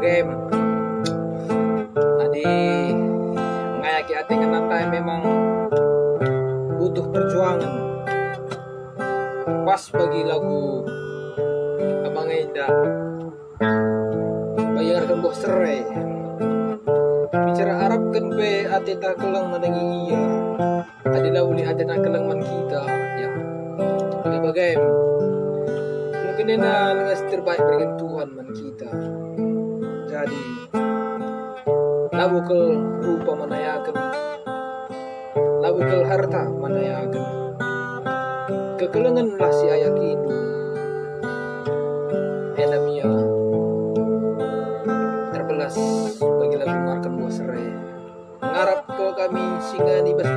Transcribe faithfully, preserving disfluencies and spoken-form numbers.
Em, adi ngayaki ate ngena ndai memang butuh perjuangan. Pas bagi lagu Abang Enda, Bayarken Buah Serai. Bicara arapken pe ateta keleng nandangi ia. Adi la uli atena keleng man kita, ya. Adi bage, mungkin enda nengah si terbaik ibereken Tuhan man kita. Jadi, labo kal rupa manayaken, labo kal harta manayaken. Kekelengenlah si iayakindu. Enda me ia terbelas bagi lagu Bayarken Buah Serai. Ngarap kal kami singa ni bas